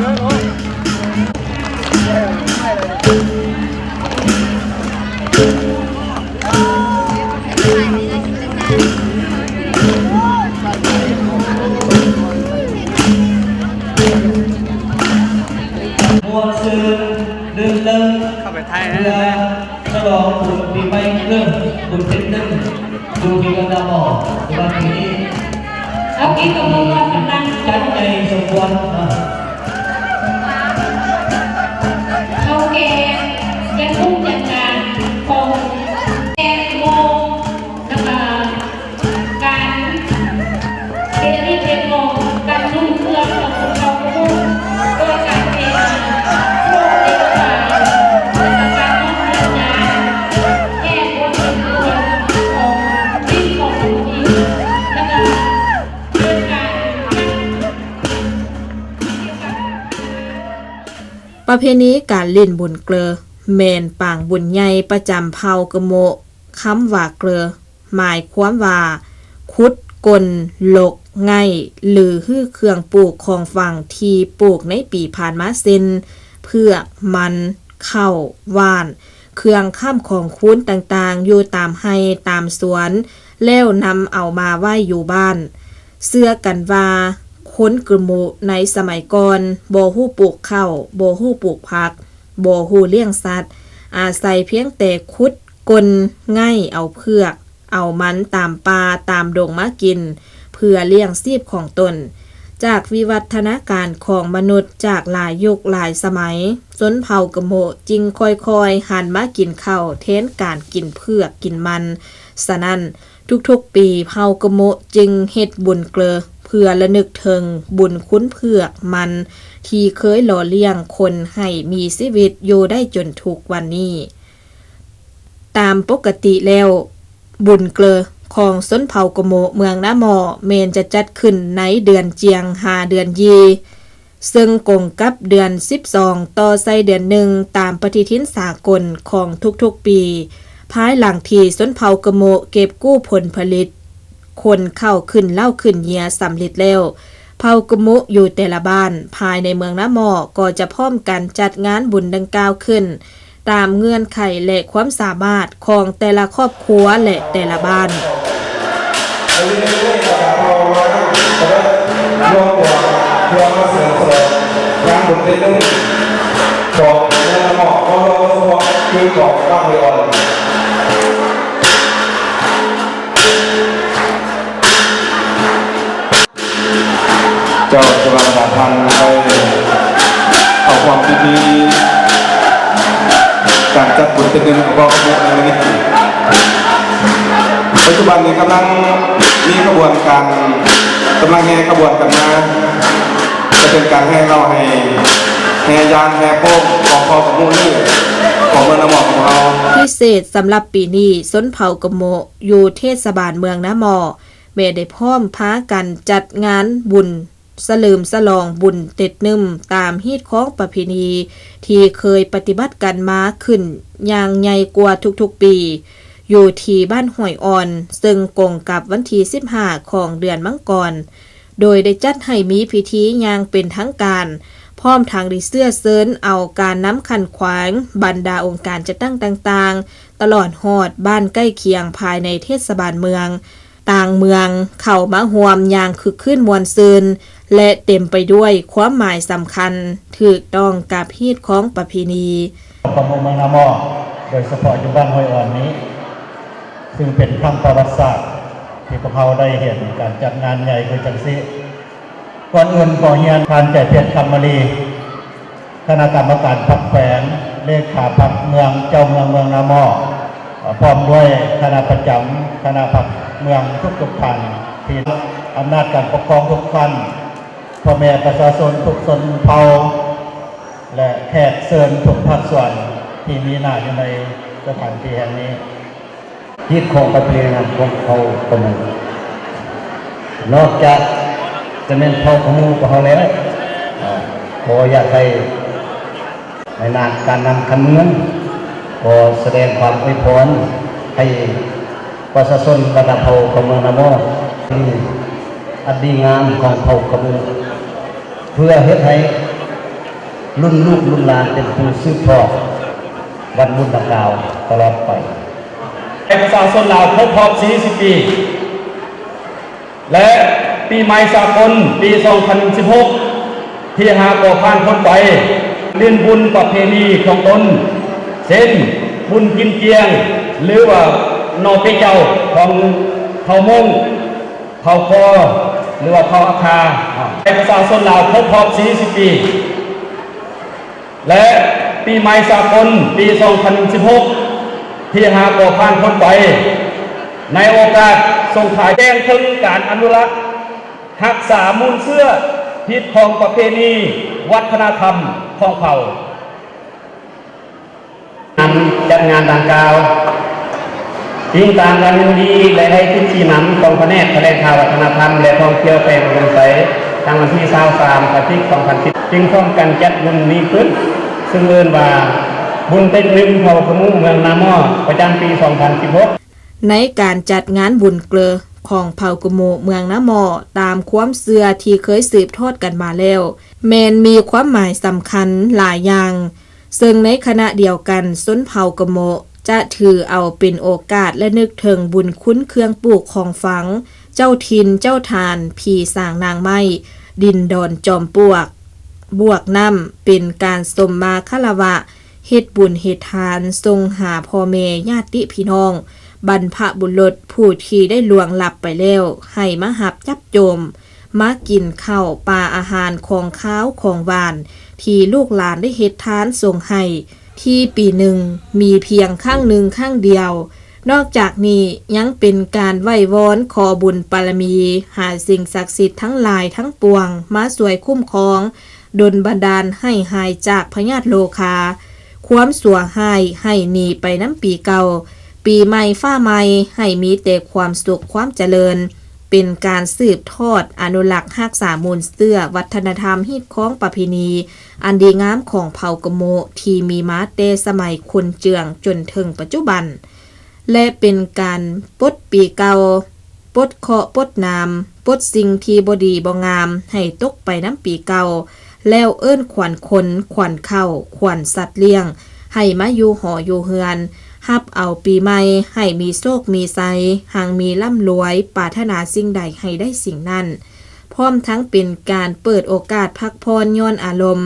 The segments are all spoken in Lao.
ມ່ວນຊື່ນ ລື່ນເລີງ ເຂົ້າໄປຖ່າຍໃຫ້ແດ່ ສະຫຼອງບຸນປີໃໝ່ເລີ່ມບຸນເປັນໜຶ່ງ ຢູ່ທີ່ເມືອງນາໝໍ້ ໃນວັນນີ້ ເອົາກິນກັບໝູ່ກ່ອນ ກຳລັງຈັດໃຫຍ່ສົມຄວນ ເຂົ້າແກງ ແກງກຸ້ງ ແກງການ ຂອງແກງໂມ ແລ້ວກະ ການເຮັດວຽກເຮັດງານ ການນຸ່ງເຄື່ອງຂອງຊົນເຜົ່າກະໂມ ໂດຍການເປັນໂລກເປັນການ ແລະກະການນອກເຮືອນຍ້າຍ ແຂກບໍ່ເປັນສ່ວນຂອງຊີວິດຂອງຄົນຈີນ ແລະກະເປັນການ ປະເພນີການຫຼິ້ນບຸນເກິ່ອ ແມ່ນປາງບຸນໃຫຍ່ປະຈຳເຜົ່າກະໂມ. ຄຳວ່າເກິ່ອ ໝາຍຄວາມວ່າ ຂຸດກົ້ນ ຫຼົກ ໄງ່ ຫຼື ຮື້ເຄື່ອງປູກຂອງຝັງທີ່ປູກໃນປີຜ່ານມາ ເຊັ່ນ ເຜືອກ, ມັນ, ເຂົ້າ, ຫວ່ານ, ເຄື່ອງຄ້ຳຂອງຄູນຕ່າງໆ ຢູ່ຕາມໄຮ່ຕາມສວນ ແລ້ວນຳເອົາມາໄວ້ຢູ່ບ້ານ. ເຊື່ອກັນວ່າ ຄົນກະໂມໃນສະໄໝກ່ອນ ບໍ່ຮູ້ປູກເຂົ້າ, ບໍ່ຮູ້ປູກຜັກ, ບໍ່ຮູ້ລ້ຽງສັດ, ອາໄສພຽງແຕ່ຂຸດກົ້ນໄງ່ເອົາເຜືອກ ເອົາມັນຕາມປ່າຕາມດົງມາກິນ ເພື່ອລ້ຽງຊີບຂອງຕົນ. ຈາກວິວັດທະນາການຂອງມະນຸດຈາກຫຼາຍຍຸກຫຼາຍສະໄໝ, ຊົນເຜົ່າກະໂມຈຶ່ງຄ່ອຍໆຫັນມາກິນເຂົ້າແທນການກິນເຜືອກກິນມັນ. ສະນັ້ນ, ທຸກໆປີ ເຜົ່າກະໂມະຈຶ່ງເຮັດບຸນເກິ່ອ ເພື່ອລະນຶກເຖິງບຸນຄຸນເຜືອກມັນ ທີ່ເຄີຍຫຼໍ່ລ້ຽງຄົນໃຫ້ມີຊີວິດຢູ່ໄດ້ຈົນທຸກວັນນີ້. ຕາມປົກກະຕິແລ້ວ, ບຸນເກິ່ອຂອງຊົນເຜົ່າກະໂມະເມືອງນາໝໍ້ ແມ່ນຈະຈັດຂຶ້ນໃນເດືອນຈຽງ ຫາເດືອນຢີ ເຊິ່ງກົງກັບເດືອນສິບສອງ ຕໍ່ໃສ່ເດືອນໜຶ່ງ ຕາມປະຕິທິນສາກົນຂອງທຸກໆປີ. ພາຍຫຼັງທີ່ຊົນເຜົ່າກະໂມະເກັບກູ້ຜົນຜະລິດ ຂົນເຂົ້າຂຶ້ນເລົ້າຂຶ້ນເຫຍື້ອສຳເລັດແລ້ວ, ເຜົ່າກະໂມະຢູ່ແຕ່ລະບ້ານພາຍໃນເມືອງນາໝໍ້ ກໍຈະພ້ອມກັນຈັດງານບຸນດັ່ງກ່າວຂຶ້ນ ຕາມເງື່ອນໄຂ ແລະ ຄວາມສາມາດຂອງແຕ່ລະຄອບຄົວ ແລະ ແຕ່ລະບ້ານ. ເຈົ້າ ສະຫວ່າງສາພັນໄດ້ເຂົ້າຮ່ວມພິທີການຈັດບຸນເຕັດໜຶ່ງຂອງເຜົ່າກະໂມະໃນມື້ນີ້. ປັດຈຸບັນນີ້ກຳລັງມີຂະບວນການ ກຳລັງແຫ່ຂະບວນກັນມາ ຈະເປັນການແຫ່ເຫຼົ້າ ແຫ່ ແຫ່ຢານ ແຫ່ໂປ່ງຂອງເຜົ່າກະໂມະ ຂອງເມືອງນາໝໍ້ຂອງເຮົາ. ພິເສດສຳລັບປີນີ້ ຊົນເຜົ່າກະໂມະຢູ່ເທດສະບານເມືອງນາໝໍ້ ແມ່ນໄດ້ພ້ອມພາກັນຈັດງານບຸນສະເຫຼີມສະຫຼອງບຸນເຕັດໜຶ່ງ ຕາມຮີດຄອງປະເພນີທີ່ເຄີຍປະຕິບັດກັນມາຂຶ້ນຢ່າງໃຫຍ່ກວ່າທຸກໆປີ ຢູ່ທີ່ບ້ານຫ້ວຍອ່ອນ ເຊິ່ງກົງກັບວັນທີສິບຫ້າຂອງເດືອນມັງກອນ ໂດຍໄດ້ຈັດໃຫ້ມີພິທີຢ່າງເປັນທາງການ ພ້ອມທັງໄດ້ເຊື້ອເຊີນເອົາການນຳຂັ້ນແຂວງ, ບັນດາອົງການຈັດຕັ້ງຕ່າງໆ ຕະຫຼອດຮອດບ້ານໃກ້ຄຽງພາຍໃນເທດສະບານເມືອງ ຕ່າງເມືອງເຂົ້າມາຮ່ວມຢ່າງຄຶກຄື້ນມ່ວນຊື່ນ ແລະ ເຕັມໄປດ້ວຍຄວາມໝາຍສຳຄັນ ຖືກຕ້ອງກັບຮີດຄອງປະເພນີ. ຂອງເມືອງນາໝໍ້ ໂດຍສະເພາະຢູ່ບ້ານຫ້ວຍອ່ອນນີ້ ຊຶ່ງເປັນຄັ້ງປະຫວັດສາດທີ່ພວກເຮົາໄດ້ເຫັນການຈັດງານໃຫຍ່ຄືຈັ່ງຊີ້. ກ່ອນອື່ນຂໍຮຽນທ່ານ ໃຈເພັດ ຄຳມະລີ ຄະນະກຳມະການພັກແຂວງ, ເລຂາພັກເມືອງ, ເຈົ້າເມືອງເມືອງນາໝໍ້ ເອີ່ ພ້ອມດ້ວຍຄະນະປະຈຳຄະນະພັກເມືອງທຸກໆທ່ານ, ທີ່ອຳນາດການປົກຄອງທຸກຂັ້ນ, ພໍ່ແມ່ປະຊາຊົນທຸກຊົນເຜົ່າ ແລະ ແຂກເຊີນທຸກພາກສ່ວນທີ່ມີໜ້າຢູ່ໃນສະຖານທີ່ແຫ່ງນີ້. ຮີດຄອງປະເພນີຂອງເຜົ່າກະໂມະ ນອກຈາກຈະແມ່ນເຜົ່າກະໂມະຂອງເຮົາແລ້ວ ເອີ່ ກໍຢາກໃຫ້ໃນນາມການນຳຂັ້ນເມືອງ ກໍສະແດງຄວາມອວຍພອນໃຫ້ປະຊາຊົນລະດັບເຜົ່າຂອງເມືອງນາໝໍ້ ທີ່ອັນດີງາມຂອງເຜົ່າກະໂມະ ເພື່ອເຮັດໃຫ້ ລຸ້ນລູກລຸ້ນຫຼານເປັນຜູ້ສືບທອດວັນບຸນດັ່ງກ່າວຕະຫຼອດໄປ. ໃຫ້ປະຊາຊົນລາວຄົບຮອບສີ່ສິບປີ ແລະ ປີໃໝ່ສາກົນປີສອງພັນສິບຫົກ ທີ່ຫາກໍຜ່ານພົ້ນໄປ, ຫຼິ້ນບຸນປະເພນີຂອງຕົນ ເຊັ່ນ ບຸນກິນຈຽງ ຫຼືວ່າໜໍ່ເປເຈົ້າຂອງເຜົ່າມົ້ງ, ເຜົ່າກໍ ຫຼືວ່າເຜົ່າອາຄາ ໃຫ້ປະຊາຊົນລາວຄົບຮອບສີ່ສິບປີ ແລະ ປີໃໝ່ສາກົນປີສອງພັນສິບຫົກ ທີ່ຫາກໍຜ່ານພົ້ນໄປ, ໃນໂອກາດສົ່ງທ້າຍແຈ້ງເຖິງການອະນຸລັກ ຮັກສາມູນເຊື້ອຮີດຄອງປະເພນີວັດທະນະທຳຂອງເຜົ່າ. ນຳຈັດງານດັ່ງກ່າວ ອີງຕາມການຮູ້ດີ ແລະ ໄດ້ທິດຊີ້ນຳຂອງພະແນກຖະແຫຼງຂ່າວ ວັດທະນະທຳ ແລະ ທ່ອງທ່ຽວແຂວງອຸດົມໄຊ ທັງວັນທີຊາວສາມ ພະຈິກ ສອງພັນສິບ ຈຶ່ງພ້ອມກັນຈັດບຸນນີ້ຂຶ້ນ ເຊິ່ງເອີ້ນວ່າ ບຸນເຕັກໜຶ່ງເຜົ່າກະມຸເມືອງນາໝໍ້ ປະຈຳປີສອງພັນສິບຫົກ. ໃນການຈັດງານບຸນເກີຂອງເຜົ່າກະມຸເມືອງນາໝໍ້ ຕາມຄວາມເຊື່ອທີ່ເຄີຍສືບທອດກັນມາແລ້ວ ແມ່ນມີຄວາມໝາຍສຳຄັນຫຼາຍຢ່າງ, ເຊິ່ງໃນຂະນະດຽວກັນ ຊົນເຜົ່າກະມຸຈະຖືເອົາເປັນໂອກາດລະນຶກເຖິງບຸນຄຸນເຄື່ອງປູກຂອງຝັງ, ເຈົ້າຖິ່ນເຈົ້າຖານ, ຜີສາງນາງໄມ້, ດິນດອນຈອມປວກ, ບວກນ້ຳ ເປັນການຊົມມາຄາລະວະ, ເຮັດບຸນເຮັດທານ ສົ່ງຫາພໍ່ແມ່ຍາດຕິພີ່ນ້ອງ, ບັນພະບຸລຸດຜູ້ທີ່ໄດ້ລ່ວງລັບໄປແລ້ວ ໃຫ້ມາຮັບຈັບໂຈມ, ມາກິນເຂົ້າປາອາຫານຂອງຄາວຂອງຫວານ ທີ່ລູກຫຼານໄດ້ເຮັດທານສົ່ງໃຫ້ ທີ່ປີໜຶ່ງມີພຽງຄັ້ງໜຶ່ງຄັ້ງດຽວ. ນອກຈາກນີ້ຍັງເປັນການໄຫວ້ວອນຂໍບຸນປາລະມີ ຫາສິ່ງສັກສິດທັງຫຼາຍທັງປວງມາຊ່ວຍຄຸ້ມຄອງ ດົນບັນດານໃຫ້ຫາຍຈາກພະຍາດໂລຄາ, ຄວາມຊົ່ວຮ້າຍໃຫ້ໜີໄປນຳປີເກົ່າ, ປີໃໝ່ຟ້າໃໝ່ໃຫ້ມີແຕ່ຄວາມສຸກຄວາມຈະເລີນ, ເປັນການສືບທອດອະນຸລັກຮັກສາມູນເຊື້ອວັດທະນະທຳຮີດຄອງປະເພນີອັນດີງາມຂອງເຜົ່າກະໂມະ ທີ່ມີມາແຕ່ສະໄໝຂຸນເຈືອງຈົນເຖິງປັດຈຸບັນ ແລະ ເປັນການປົດປີເກົ່າ, ປົດເຄາະປົດນາມ, ປົດສິ່ງທີ່ບໍ່ດີບໍ່ງາມໃຫ້ຕົກໄປນຳປີເກົ່າ, ແລ້ວເອີ້ນຂວັນຄົນ, ຂວັນເຂົ້າ, ຂວັນສັດລ້ຽງ ໃຫ້ມາຢູ່ຫໍຢູ່ເຮືອນ, ຮັບເອົາປີໃໝ່ໃຫ້ມີໂຊກມີໄຊ, ຮັ່ງມີລ່ຳລວຍ, ປາດຖະໜາສິ່ງໃດໃຫ້ໄດ້ສິ່ງນັ້ນ, ພ້ອມທັງເປັນການເປີດໂອກາດພັກຜ່ອນຢ່ອນອາລົມ,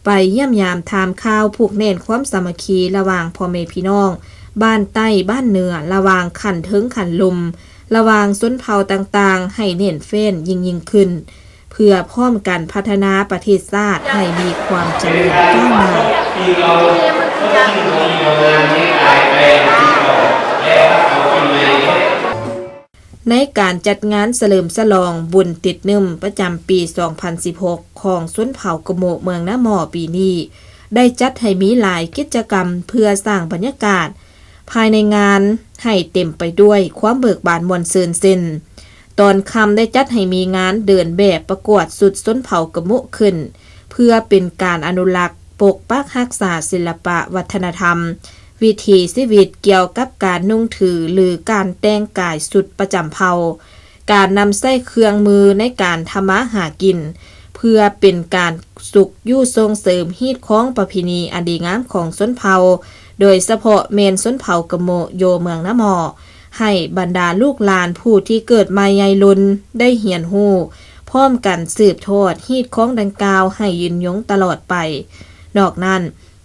ໄປຢ້ຽມຢາມຖາມຂ່າວ, ຜູກແໜ້ນຄວາມສາມັກຄີລະຫວ່າງພໍ່ແມ່ພີ່ນ້ອງບ້ານໃຕ້ບ້ານເໜືອ, ລະຫວ່າງຂັ້ນເທິງຂັ້ນລຸ່ມ, ລະຫວ່າງຊົນເຜົ່າຕ່າງໆ ໃຫ້ແໜ້ນແຟ້ນຍິ່ງໆຂຶ້ນ, ເພື່ອພ້ອມກັນພັດທະນາປະເທດຊາດໃຫ້ມີຄວາມຈະເລີນກ້າວໜ້າ. ໃນການຈັດງານສະເຫຼີມສະຫຼອງບຸນຕິດໜຶ່ງປະຈຳປີສອງພັນສິບຫົກ ຂອງຊົນເຜົ່າກະໂມະເມືອງນາໝໍ້ປີນີ້ ໄດ້ຈັດໃຫ້ມີຫຼາຍກິດຈະກຳເພື່ອສ້າງບັນຍາກາດພາຍໃນງານໃຫ້ເຕັມໄປດ້ວຍຄວາມເບີກບານມ່ວນຊື່ນເຊັ່ນ, ຕອນຄ່ຳໄດ້ຈັດໃຫ້ມີງານເດີນແບບປະກວດຊຸດຊົນເຜົ່າກະໂມະຂຶ້ນ ເພື່ອເປັນການອະນຸລັກ ປົກປັກຮັກສາສິລະປະວັດທະນະທຳ, ວິຖີຊີວິດກ່ຽວກັບການນຸ່ງຖື ຫຼື ການແຕ່ງກາຍຊຸດປະຈຳເຜົ່າ, ການນຳໃຊ້ເຄື່ອງມືໃນການທຳມາຫາກິນ, ເພື່ອເປັນການຊຸກຍູ້ສົ່ງເສີມຮີດຄອງປະເພນີອັນດີງາມຂອງຊົນເຜົ່າ, ໂດຍສະເພາະແມ່ນຊົນເຜົ່າກະໂມະຢູ່ເມືອງນາໝໍ້, ໃຫ້ບັນດາລູກຫຼານຜູ້ທີ່ເກີດໃໝ່ໃຫຍ່ລຸນໄດ້ຮຽນຮູ້, ພ້ອມກັນສືບທອດຮີດຄອງດັ່ງກ່າວໃຫ້ຍືນຍົງຕະຫຼອດໄປ. ນອກນັ້ນ,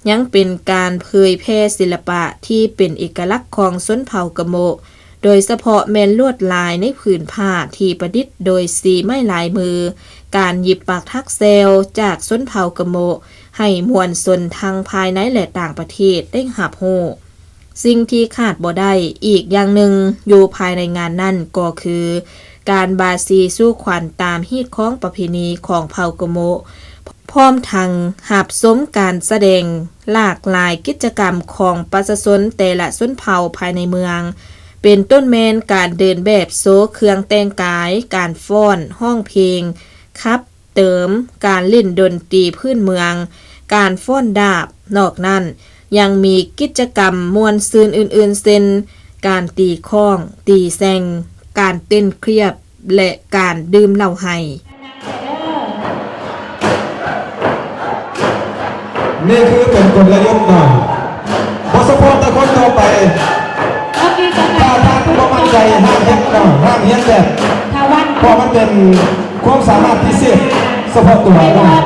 ຍັງເປັນການເຜີຍແຜ່ສິລະປະທີ່ເປັນເອກະລັກຂອງຊົນເຜົ່າກະໂມະ, ໂດຍສະເພາະແມ່ນລວດລາຍໃນຜືນຜ້າທີ່ປະດິດໂດຍສີໄມ້ລາຍມື, ການຫຍິບປາກຖັກແຊວຈາກຊົນເຜົ່າກະໂມະ ໃຫ້ມວນຊົນທັງພາຍໃນ ແລະ ຕ່າງປະເທດໄດ້ຮັບຮູ້. ສິ່ງທີ່ຂາດບໍ່ໄດ້ອີກຢ່າງໜຶ່ງຢູ່ພາຍໃນງານນັ້ນກໍຄື ການບາສີສູ່ຂວັນຕາມຮີດຄອງປະເພນີຂອງເຜົ່າກະໂມະ, ພ້ອມທັງຮັບຊົມການສະແດງຫຼາກຫຼາຍກິດຈະກຳຂອງປະຊາຊົນແຕ່ລະຊົນເຜົ່າພາຍໃນເມືອງ, ເປັນຕົ້ນແມ່ນການເດີນແບບໂຊເຄື່ອງແຕ່ງກາຍ, ການຟ້ອນ, ຮ້ອງເພງ, ຂັບ ເຕີມ, ການຫຼິ້ນດົນຕີພື້ນເມືອງ, ການຟ້ອນດາບ. ນອກນັ້ນ, ຍັງມີກິດຈະກຳມ່ວນຊື່ນອື່ນໆ ເຊັ່ນ ການຕີຄ້ອງ, ຕີແຊງ, ການເຕັ້ນຄຽບ ແລະ ການດື່ມເຫຼົ້າໄຮ. ນີ້ຄືເປັນກົນລະຍຸດເນາະ ບໍ່ສະເພາະແຕ່ຄົນທົ່ວໄປ. ຖ້າທ່ານບໍ່ໝັ້ນໃຈ ຫ້າມເຮັດເນາະ ຫ້າມຮຽນແບບ ເພາະມັນເປັນຄວາມສາມາດພິເສດສະເພາະຕົວເນາະ.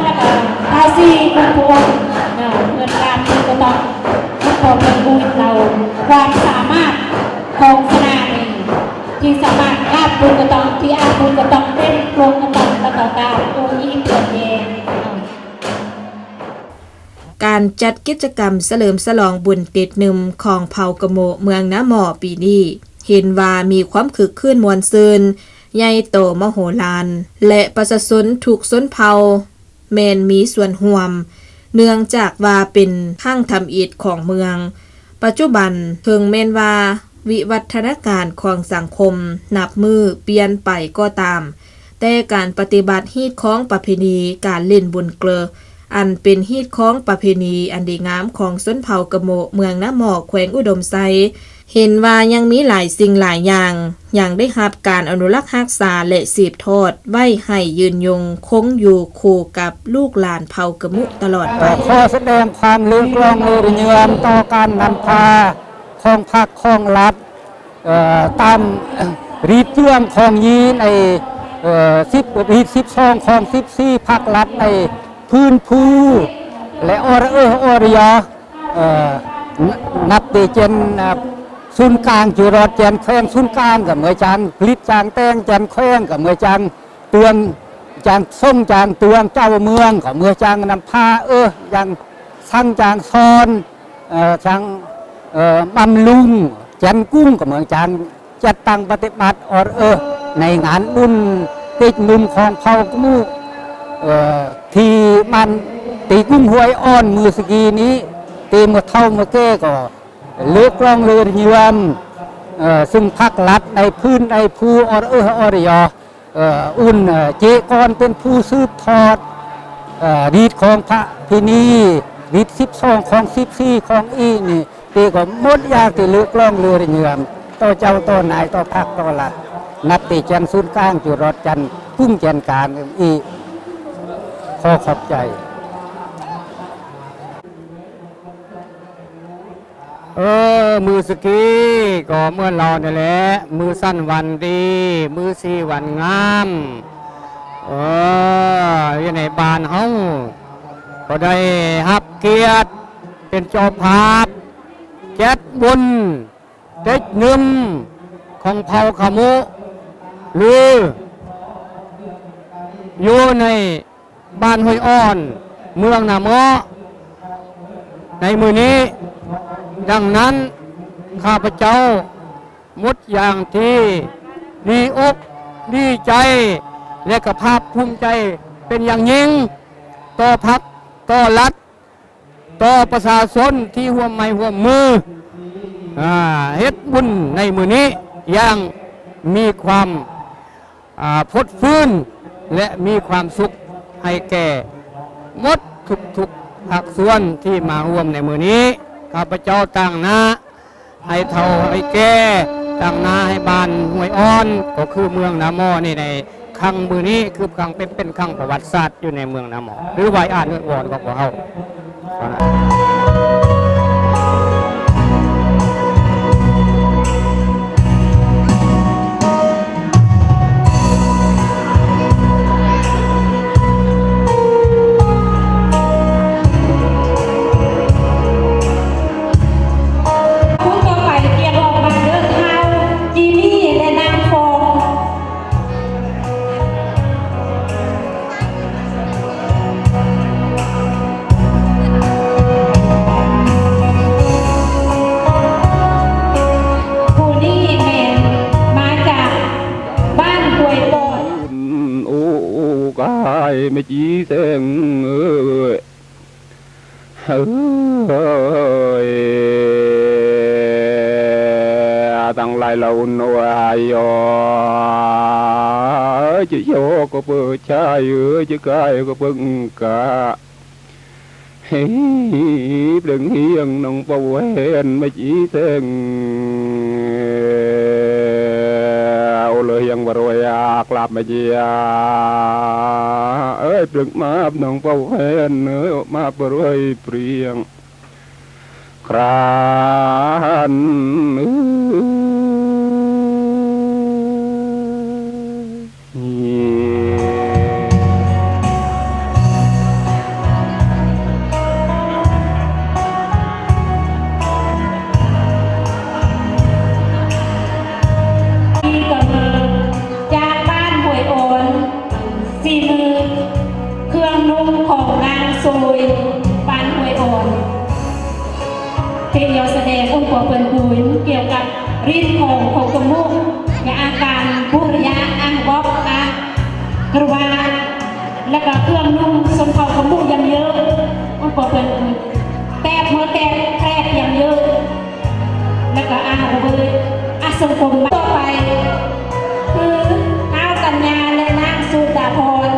ທາສີກຸນພູວົງເນາະ ເພິ່ນການເພິ່ນກໍຕ້ອງ ເພິ່ນກໍເພິ່ນຮູ້ເຮົາ ຄວາມສາມາດຂອງຊະນະນີ້ ທີ່ສາມາດກາບບຸນກໍຕ້ອງ ທີ່ອາບຸນກໍຕ້ອງເປັນໂປງກໍຕ້ອງ ແລ້ວກໍກາບໂອອີເພື່ອແຍງເນາະ. ການຈັດກິດຈະກຳສະເຫຼີມສະຫຼອງບຸນຕິດໜຶ່ມຂອງເຜົ່າກະໂມະເມືອງນາໝໍ້ປີນີ້ ເຫັນວ່າມີຄວາມຄຶກຄື້ນມ່ວນຊື່ນ ໃຫຍ່ໂຕມະໂຫລານ ແລະ ປະຊາຊົນທຸກຊົນເຜົ່າແມ່ນມີສ່ວນຮ່ວມ ເນື່ອງຈາກວ່າເປັນຄັ້ງທຳອິດຂອງເມືອງ. ປັດຈຸບັນເຖິງແມ່ນວ່າວິວັດທະນາການຂອງສັງຄົມນັບມື້ປ່ຽນໄປກໍຕາມ, ແຕ່ການປະຕິບັດຮີດຄອງປະເພນີການຫຼິ້ນບຸນເກີ ອັນເປັນຮີດຄອງປະເພນີອັນດີງາມຂອງຊົນເຜົ່າກະໂມະເມືອງນາໝໍ້ ແຂວງອຸດົມໄຊ ເຫັນວ່າຍັງມີຫຼາຍສິ່ງຫຼາຍຢ່າງ ຍັງໄດ້ຮັບການອະນຸລັກຮັກສາ ແລະ ສືບທອດໄວ້ໃຫ້ຍືນຍົງຄົງຢູ່ຄູ່ກັບລູກຫຼານເຜົ່າກະໂມະຕະຫຼອດໄປ. ເອີ ຂໍສະແດງຄວາມເລີກລ້ອງເລີຍງຽມຕໍ່ການນຳພາຂອງພັກຂອງລັດ ເອີ ຕາມຮີດເລື່ອງຂອງຢີນ ເອີ ສິບ ຮີດສິບສອງ ຂອງສິບສີ່ ພັກລັດໃນພື້ນພູ ແລະ ອໍຣະເອີ ອໍຣະຢາ ເອີ ນ- ນັບແຕ່ແຈນ ເອີ ສູນກາງ ຈະຮອດແຈນແຂວງສູນກາງ ກໍເມືອຈາງຜະລິດ ຈາງແຕ່ງ ແຈນແຂວງ ກໍເມືອຈາງເຕືອງ ຈາງສົງ ຈາງເຕືອງ ເຈົ້າເມືອງ ກໍເມືອຈາງນຳພາ ເອີ ຈາງສັງ ຈາງຊອນ ເອີ ຈາງ ເອີ ບຳລຸງ ແຈນກຸງ ກໍເມືອງຈາງ ຈັດຕັ້ງປະຕິບັດ ອໍຣະເອີ ໃນງານບຸນຕິດໜຶ່ມຂອງເຜົ່າກະໂມະ ເອີ ທີ່ບ້ານຕີກຸງຫ້ວຍອ່ອນ ມື້ສະກີນີ້ ແຕ່ເມື່ອເຖົ້າເມື່ອແກ່ກໍເລີກລ້ອງເລີຍງຽມ ເອີ ຊຶ່ງພັກລັດໃນພື້ນໃນພູ ອໍຣະເອີ ອໍຣະຢາ ເອີ ອຸ່ນ ເອີ ເຈກອນເປັນຜູ້ສືບທອດ ເອີ ຮີດຄອງປະເພນີ ຮີດສິບສອງ ຂອງສິບສີ່ ຂອງອີ່ນີ້ ແຕ່ກໍໝົດຢ່າງທີ່ເລີກລ້ອງເລີຍງຽມ ຕໍ່ເຈົ້າຕໍ່ນາຍ ຕໍ່ພັກຕໍ່ລັດ ນັບແຕ່ແຈນສູນກາງ ຈະຮອດແຈນກຸງ ແຈນກາງອີກ ຂໍຂອບໃຈ. ເອີ ມື້ສະກີກໍເໝືອນລາວນີ້ແຫຼະ ມື້ສັນວັນດີ ມື້ສີວັນງາມ ເອີ ຢູ່ໃນບ້ານເຮົາກໍໄດ້ຮັບກຽດເປັນເຈົ້າພາບຈັດບຸນເຕັດໜຶ່ມຂອງເຜົ່າຂະໂມະ ຫຼື ຢູ່ໃນ ບ້ານຫ້ວຍອ່ອນ ເມືອງນາໝໍ້ ໃນມື້ນີ້. ດັ່ງນັ້ນ ຂ້າພະເຈົ້າໝົດຢ່າງທີ່ດີອົກດີໃຈ ແລະ ກະພາກພູມໃຈເປັນຢ່າງຍິ່ງ ຕໍ່ພັກ ຕໍ່ລັດ ຕໍ່ປະຊາຊົນທີ່ຮ່ວມໄມ້ຮ່ວມມື ອາ ເຮັດບຸນໃນມື້ນີ້ຢ່າງມີຄວາມ ອາ ຟົດຟື້ນ ແລະ ມີຄວາມສຸກໃຫ້ແກ່ໝົດທຸກໆພາກສ່ວນທີ່ມາຮ່ວມໃນມື້ນີ້. ຂ້າພະເຈົ້າຕາງໜ້າໃຫ້ເຖົ້າໃຫ້ແກ່ ຕາງໜ້າໃຫ້ບ້ານຫ້ວຍອ່ອນ ກໍຄືເມືອງນາໝໍ້ນີ້ ໃນຄັ້ງມື້ນີ້ ຄືຄັ້ງເປັນ ເປັນຄັ້ງປະຫວັດສາດຢູ່ໃນເມືອງນາໝໍ້ ຫຼື ໄວອານເອີດວອນຂອງພວກເຮົາ. ຜູ້ຕໍ່ໄປກຽມອອກມາເດີ ທ້າວຈີມີ ແລະ ນາງຟອງ. ຜູ້ນີ້ແມ່ນມາຈາກບ້ານຫ້ວຍປອດ. ໂອ້ ກາຍແມ່ຈີແສງເອີຍ ເອີຍ ຕັ້ງຫຼາຍລະອຸ່ນໂອອາຍອ ຈະໂຍກກໍເປີດຊາຍເອີຍ ຈະກາຍກໍເບິ່ງກະ ເຮີ ເບິ່ງຮຽງນ້ອງປາແຫວນ ແມ່ຈີແສງ ເລີຍຫຽງບໍ່ລວຍອາກລາບມາເຈຍ ເອີຍ ປຶກມາບນ້ອງເປົ່າແຄນ ເອີຍ ມາບໍ່ລວຍປຽງ ຄຣານເອີຍ. ຈາກບ້ານຫ້ວຍອ່ອນ ສີມື ເຄື່ອງນຸ່ງຂອງນາງໂຊຍ ບ້ານຫ້ວຍອ່ອນ ເພງຍໍສະແດງອົງປອກເປັນບຸນ ກ່ຽວກັບ ຣີດຂອງຂອງກະມຸ ແລະ ອາການບຸລິຍະ ອາງບອກ ອາກະວາ ແລະ ກະເຄື່ອງນຸ່ງຊົນເຜົ່າກະມຸຢ່າງເຍີ ອົງປອກເປັນບຸນ ແຕບເໝີແຕບແທບຢ່າງເຍີ ແລະ ກະອາລະເບີດ ອາສັງຄົມ. ຕໍ່ໄປ ຄື ທ້າວກັນຍາ ແລະ ນາງສຸດາພອນ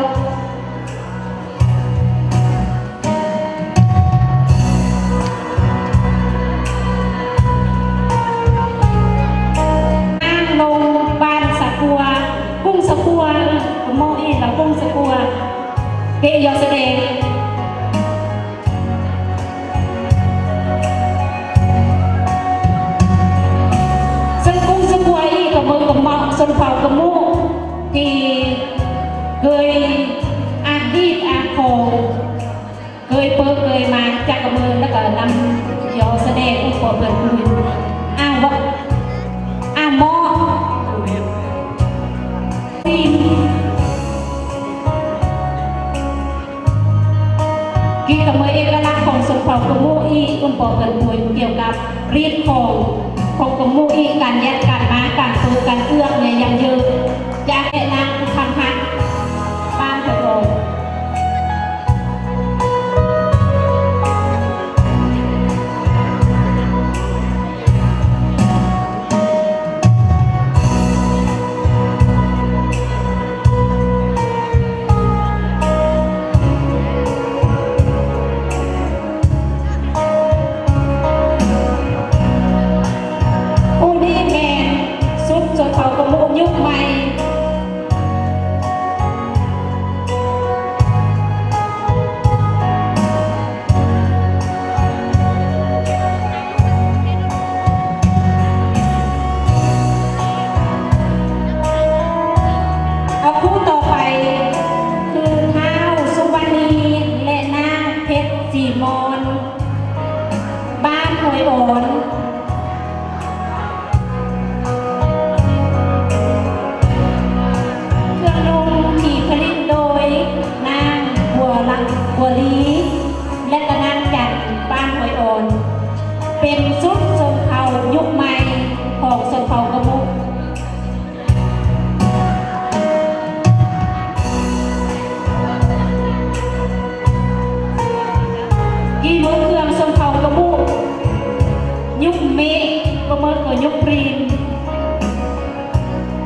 ນາງລົງບ້ານສະກົວ ກຸງສະກົວ ໝໍອີລະກຸງສະກົວ ເກະຢອດສະແດງ ເຊິ່ງກຸງສະກົວອີກະເມີກະເໝາະ ຊົນເຜົ່າກະມຸ ທີ່ເຄີຍອາດດີດອາດຂອງ ເຄີຍເປີເຄີຍມາຈັກກະເມີ ແລ້ວກະນຳຢໍສະແດງອຸປະເພິ່ນ ອາວະ ອາໝໍ ກິດກະເມີເອກະລັກຂອງຊົນເຜົ່າກະມຸອີ ອຸປະເພິ່ນ ກ່ຽວກັບ ຣີດຂອງ ຂອງກະມຸອີ ການຍັດ ການມາ ການເປີ ການເອື້ອງ ແລະ ຢ່າງເຍີ ຈາກແມ່ນາງຄຳຮັກ ບ້ານໄພໂອ ຜູ້ນີ້ແມ່ນຊຸດຊົນເຜົ່າກະມຸຍຸກໃໝ່. ອາ ຄູ່ຕໍ່ໄປຄືທ້າວສຸວັນນີ ແລະ ນາງເພັດສີມອນ ບ້ານຫ້ວຍອ່ອນ. ເຄື່ອງນຸ່ງທີ່ຜະລິດໂດຍນາງບົວລະ ບົວລີ ແລະ ກະນາງຈັນ ບ້ານຫ້ວຍອ່ອນ ເປັນຊຸດຊົນເຜົ່າຍຸກໃໝ່ຂອງຊົນເຜົ່າກະມຸ. ກີ່ເໝີເຄື່ອງຊົນເຜົ່າກະມຸ ຍຸກເມ ກະເໝີກໍຍຸກພຣີມ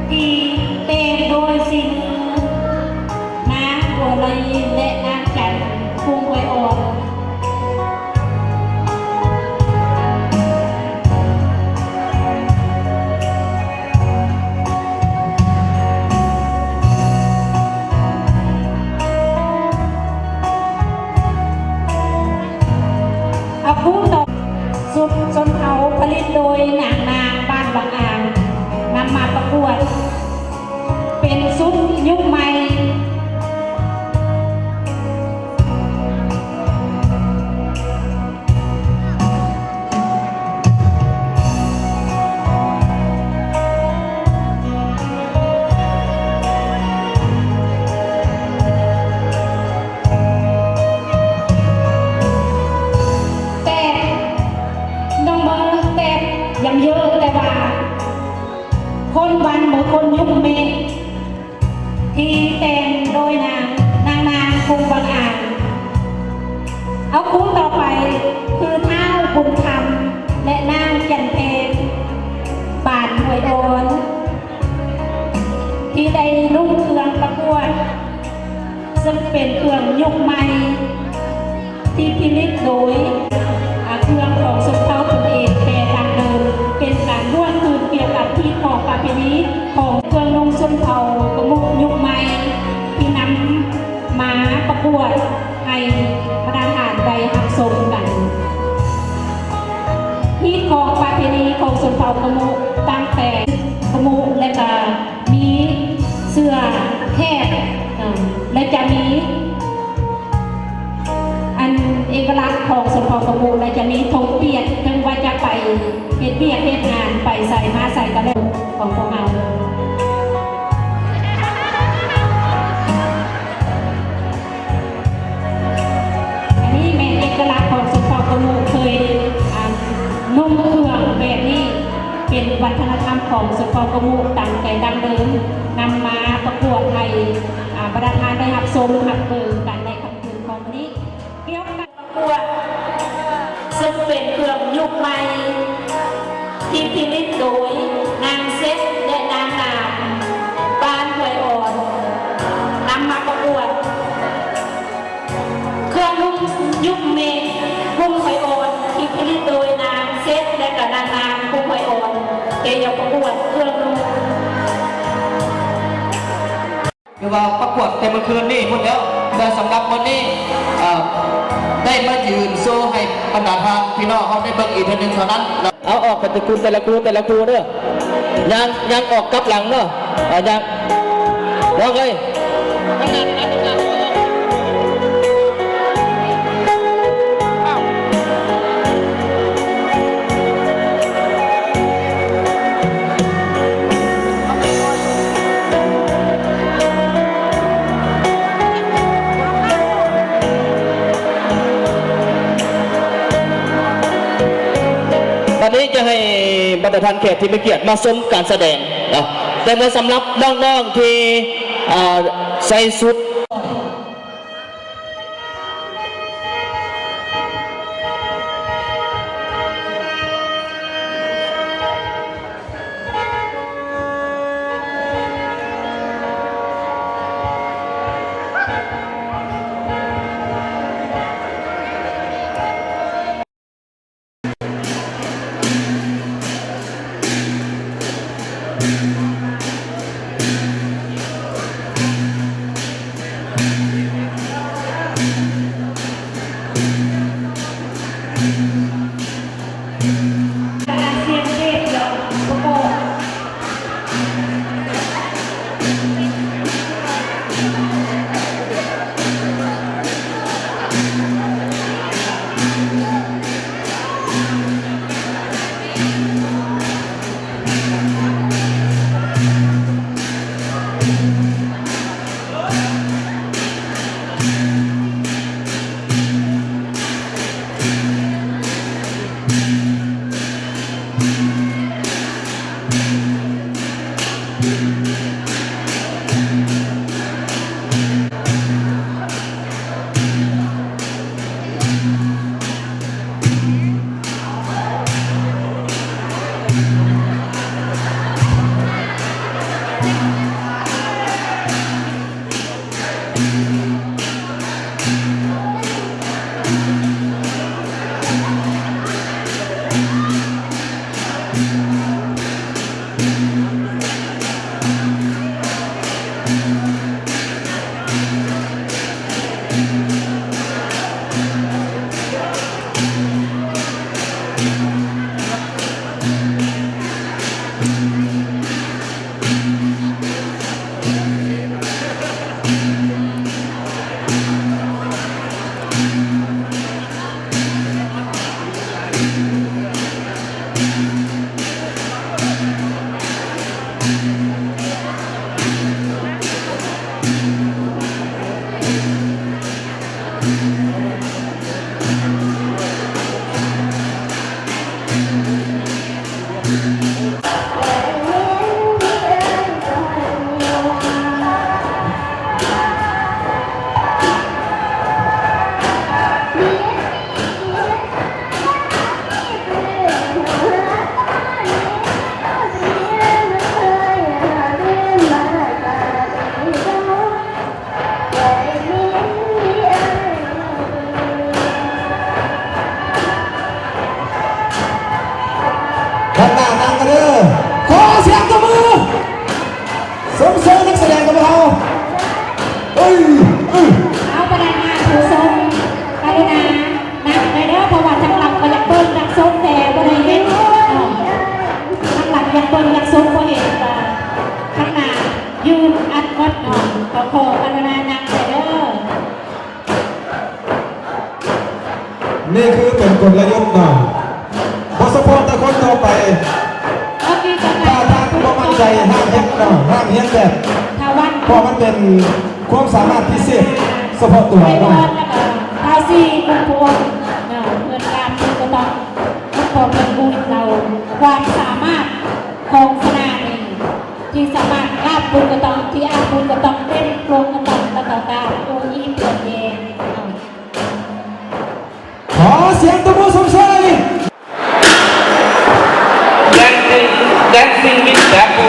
ທີ່ແຕ່ງໂດຍສີມື ນາງບົວລະອີ ແລະ ນາງຈັນ ພູມອວຍອ່ອນ. ອາ ຄູ່ຕໍ່ ຊຸດຊົນເຜົ່າຜະລິດໂດຍນາງນາງ ບ້ານບັກອ່າງ ນຳມາປະກວດ ເປັນຊຸດຍຸກໃໝ່. ແຕ່ນ້ອງເມີແຕ່ຍັງເຢີ ແຕ່ວ່າຄົນວັນເມີຄົນຍຸກເມ ທີ່ແຕ່ງໂດຍນາງ ນາງນາງ ພົງບັງອານ. ເອົາຄູ່ຕໍ່ໄປຄືທ້າວບຸນຄຳ ແລະ ນາງຈັນແພງ ບ້ານຫ້ວຍອ່ອນ ທີ່ໄດ້ນຸ່ງເຄື່ອງປະກວດ ເຊິ່ງເປັນເຄື່ອງຍຸກໃໝ່ ທີ່ຜະລິດໂດຍ ອາ ເຄື່ອງຂອງຊົນເຜົ່າຕົນເອງແຕ່ດັ້ງເດີມ ເປັນການຫວນຄືນກ່ຽວກັບຮີດຂອງປະເພນີຂອງເຄື່ອງນຸ່ງ ເຜົ່າກະມຸ ຕັ້ງແຕ່ກະມຸ ແລະກະມີເສື້ອແຄບ ເອີ ແລະຈະມີອັນເອກະລັກຂອງຊົນເຜົ່າກະມຸ ແລະຈະມີທົ່ງປຽກ ເຖິງວ່າຈະໄປເຮັດວຽກເຮັດງານ ໄປໃສມາໃສກະແລ້ວຂອງພວກເຮົາ. ອັນນີ້ແມ່ນເອກະລັກຂອງຊົນເຜົ່າກະມຸ ເຄີຍ ອ່າ ນຸ່ງເຄື່ອງແບບນີ້ ເປັນວັດທະນະທຳຂອງຊົນເຜົ່າກະມຸຕັ້ງແຕ່ດັ້ງເດີມ ນຳມາປະກວດໃຫ້ ອ່າ ບັນດາທ່ານໄດ້ຮັບຊົມຮັບເບິ່ງກັນໃນຄ່ຳຄືນຂອງມື້ນີ້ ກ່ຽວກັບ ປະກວດ ເຊິ່ງເປັນເຄື່ອງຍຸກໃໝ່ ທີ່ຜະລິດໂດຍນາງເຊັດ ແລະ ນາງນາມ ບ້ານຫ້ວຍອ່ອນ ນຳມາປະກວດ. ເຄື່ອງນຸ່ງຍຸກໃໝ່ ກຸ່ມຫ້ວຍອ່ອນ ທີ່ຜະລິດໂດຍນາງເຊັດ ແລະ ກະນາງນາມ ກຸ່ມຫ້ວຍອ່ອນ ເຮັດວຽກປະກວດເຄື່ອງນຸ່ງ. ຄືວ່າປະກວດແຕ່ມື້ຄືນນີ້ພຸ້ນແລ້ວ ແຕ່ສຳລັບມື້ນີ້ ເອີ ໄດ້ມາຢືນໂຊໃຫ້ບັນດາທ່ານພີ່ນ້ອງເຮົາໄດ້ເບິ່ງອີກເທື່ອໜຶ່ງເທົ່ານັ້ນ. ເອົາອອກໄປແຕ່ຄູ ແຕ່ລະຄູ ແຕ່ລະຄູເດີ ຍ່າງ ຍ່າງອອກກັບຫຼັງເດີ ເອົາຍ່າງ ນ້ອງເອີຍ. ບັດນີ້ຈະໃຫ້ບັນດາທ່ານແຂກທີ່ມີກຽດມາຊົມການສະແດງເນາະ ແຕ່ເມື່ອສຳລັບນ້ອງໆທີ່ ອ່າ ໃສ່ຊຸດ ນີ້ຄືເປັນກົນລະຍຸດເນາະ ບໍ່ສະເພາະແຕ່ຄົນທົ່ວໄປ. ຖ້າທ່ານບໍ່ໝັ້ນໃຈ ຫ້າມເຮັດເນາະ ຫ້າມຮຽນແບບ ເພາະມັນເປັນຄວາມສາມາດພິເສດສະເພາະຕົວເນາະ. ທາສີບຸນພູວົງເນາະ ເພິ່ນການເພິ່ນກໍຕ້ອງ ເພາະເພິ່ນຮູ້ເຮົາ ຄວາມສາມາດຂອງຊະນານີ້ ທີ່ສາມາດລາບບຸນກໍຕ້ອງ ທີ່ອາບບຸນກໍຕ້ອງ ເຕັ້ນໂຄງກໍຕ້ອງ ແລ້ວກໍການໂອອີເພື່ອແຍງເນາະ. ຂໍສຽງຕົບມືຊົມເຊີຍ. Dancing, dancing with Babu.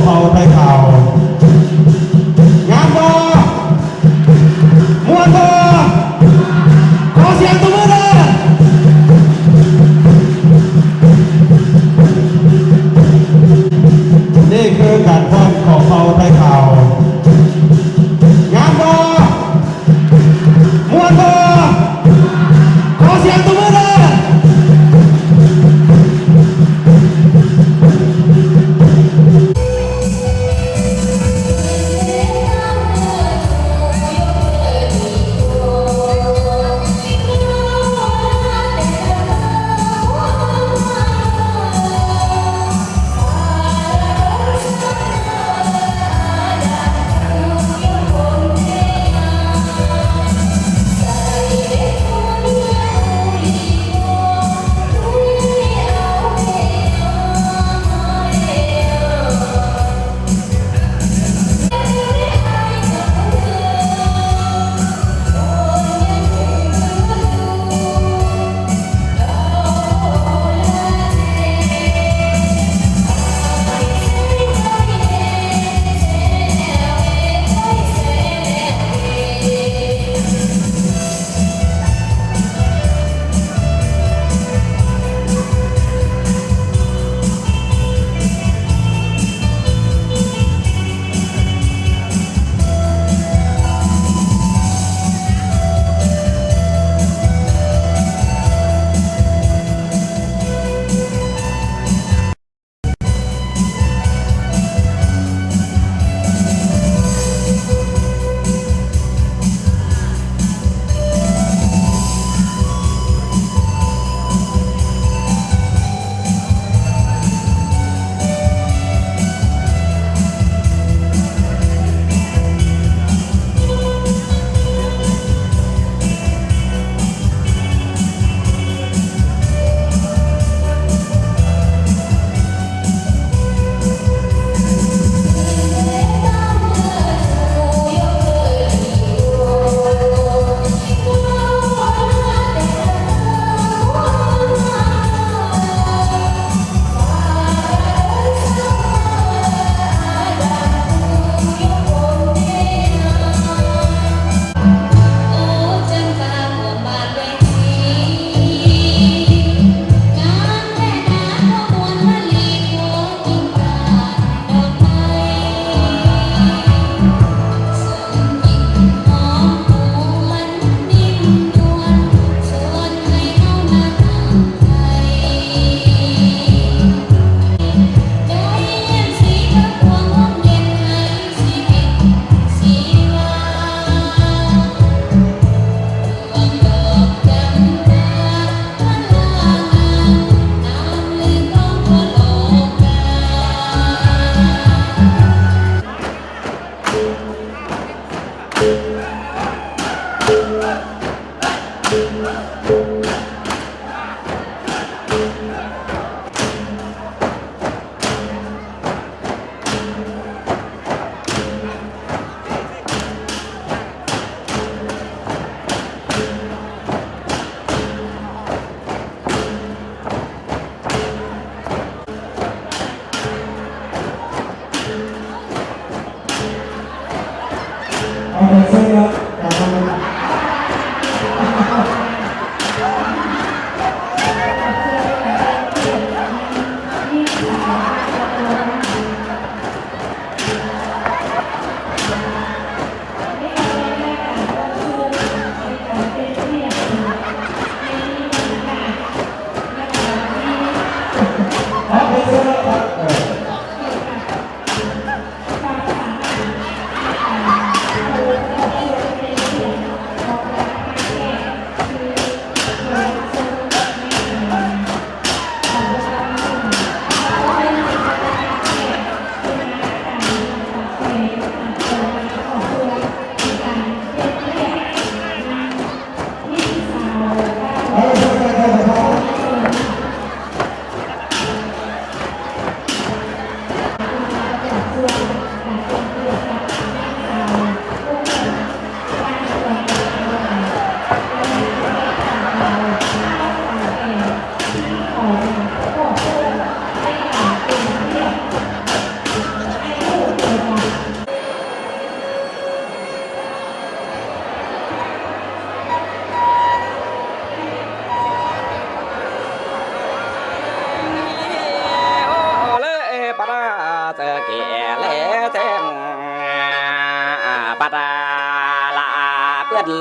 ເຜົ່າໄທຂາວ ງາມບໍ່? ມ່ວນບໍ່? ຂໍສຽງຕົບມືເດີ້. ນີ້ຄືການຟ້ອນຂອງເຜົ່າໄທຂາວ ງາມບໍ່? ມ່ວນບໍ່? ຂໍສຽງຕົບມືເດີ້.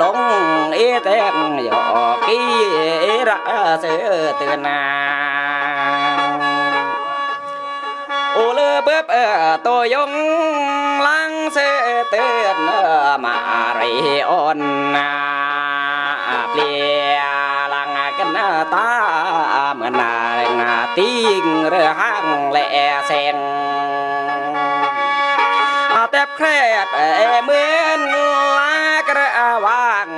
ລົງອີແຕງຢອກກີລະເສືອຕື່ນນາ ໂອເລີເບີບເອີໂຕຍົງລາງເສືອຕື່ນເອີມາເຣອອນນາ ເປຍລາງກັນຕາເໝືອນນາງຕິງເຮືອຫາງແລແສງ ອາແຕັບແຄບເອເໝືອນລາກະຫວ່າງ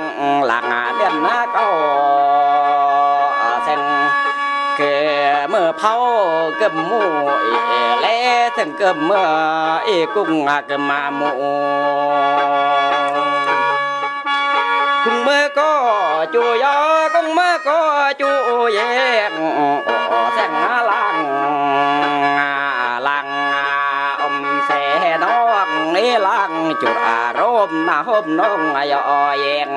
ຫຼັງເດືອນນາເກົ້າເສັງ ເກີເມືອເຜົາເກີບໝູ່ເອແລເຖິງເກີບເມືອເອກຸງອາເກີບມາໝູ່ ກຸງເມືອກໍຈູຢໍກຸງເມືອກໍຈູແຍງ ໂອແສງລາງ ລາງ ອມແສນອກເນລາງ ຈຸດອາລົມນາໂຮມນອງຍອແຍງ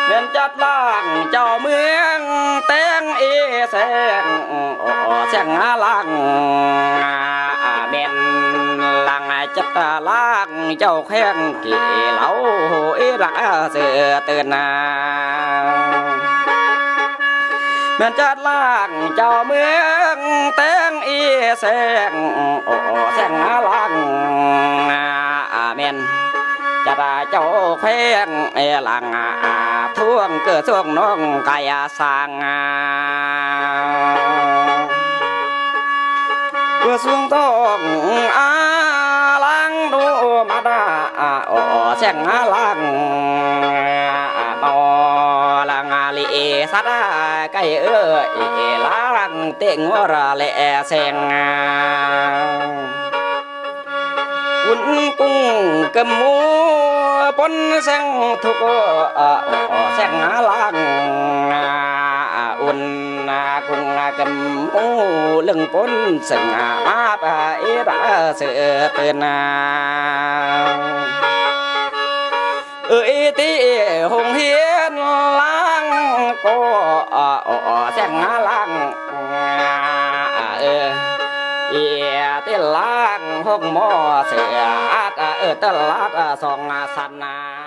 ແມ່ນຈັດລາງເຈົ້າເມືອງແຕງເອແສງ ໂອແສງລາງ ແມ່ນລາງຈັດລາງເຈົ້າແຂວງເກເລົາເອລາເສືອຕື່ນນາ ແມ່ນຈັດລາງເຈົ້າເມືອງແຕງເອແສງ ໂອແສງລາງ ແມ່ນຈັດເຈົ້າແຂວງເອລາງ ທວງເກີດຊ່ວງນ້ອງກາຍສາງ ເພື່ອສວງຕ້ອງອາລັງໂນມາດາ ໂອແສງອາລັງ ນອລັງອາລີເອສະດາໄກເອີຍ ເອລັງເຕັງວະລະແລແສງ ອຸ່ນກຸງກະໝູປົນແສງທຸກ ໂອແສງອາລັງ ອຸ່ນ ນາກຸງນາກຳໂອເລິງປົນເຊິ່ງອາບາບາເອດາເສືອເຕີນນາ ເອີຍຕິໂຮງຮຽນລາງກໍ ໂອແສງອາລາງ ເອີ ເອຍຕິລາງຫົກໝໍເສືອອາດ ເອີ ຕະຫຼາດສອງສັນນາ